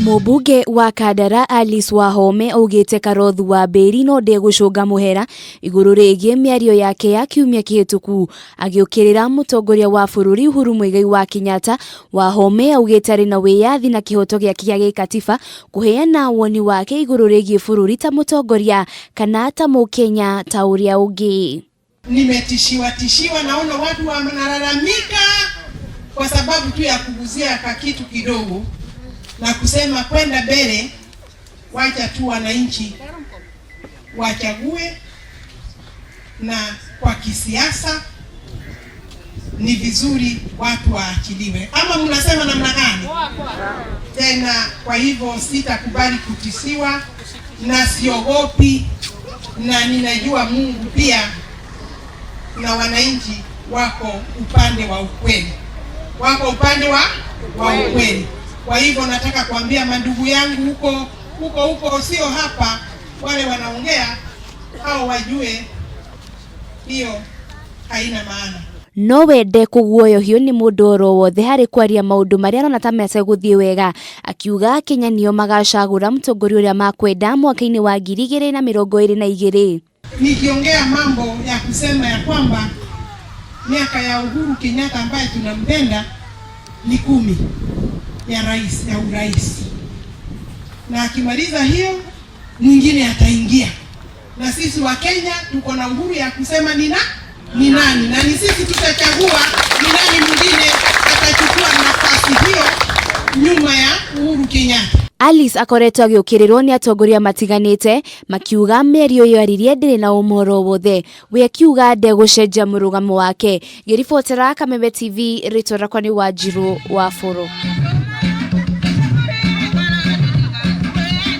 Mũmbunge wa Kandara Alice Wahome augĩte Karothu wa Mbĩri no ndegũcũnga mũhera igũrũ rĩgiĩ mĩario yake ya kiumia kĩhĩtũku agĩũkĩrĩra mũtongoria wa bũrũri Uhuru Muigai wa Kenyatta. Wahome augĩte arĩ na wĩyathi na kĩhoto gĩake gĩa gĩkatiba kũheana woni wake igũrũ rĩgiĩ bũrũri ta mũtongoria kana ta mũkenya ta ũrĩa ũngĩ. Nimetishiwa tishiwa, naona watu wanalalamika kwa sababu tu ya kuguzia kakitu kidogo na kusema kwenda mbele. Wacha tu wananchi wachague, na kwa kisiasa ni vizuri watu waachiliwe, ama mnasema namna gani? Tena kwa hivyo sitakubali kutisiwa na siogopi, na ninajua Mungu pia na wananchi wako upande wa ukweli, wako upande wa ukweli. Kwa hivyo nataka kuambia mandugu yangu huko huko huko, sio hapa, wale wanaongea hao wajue hiyo haina maana. No wende kũguoyohio nĩ mũndũ oro wothe harĩ kwaria maũndũ marĩa arona ta mategũthiĩ wega, akiuga Kenya nĩo magacagũra mũtongoria ũrĩa makwenda mwaka-inĩ wa 2022. Nikiongea mambo ya kusema ya kwamba miaka ya Uhuru Kenyatta ambaye tunampenda ni 10 ya rais ya urais, na akimaliza hiyo mwingine ataingia, na sisi wa Kenya tuko na uhuru ya kusema ni nani, na ni sisi tutachagua ni nani mwingine atachukua nafasi hiyo nyuma ya Uhuru Kenyatta. Alice akoretwo agĩũkĩrĩrwo nĩ atongoria matiganĩte makiuga mĩario ĩyo aririe ndĩrĩ na ũmũhoro wothe, we akiuga ndegũcenjia mũrũgamo wake. Ngĩribotera Kameme TV, rĩtwa rĩakwa nĩ Wanjirũ wa Bũrũ.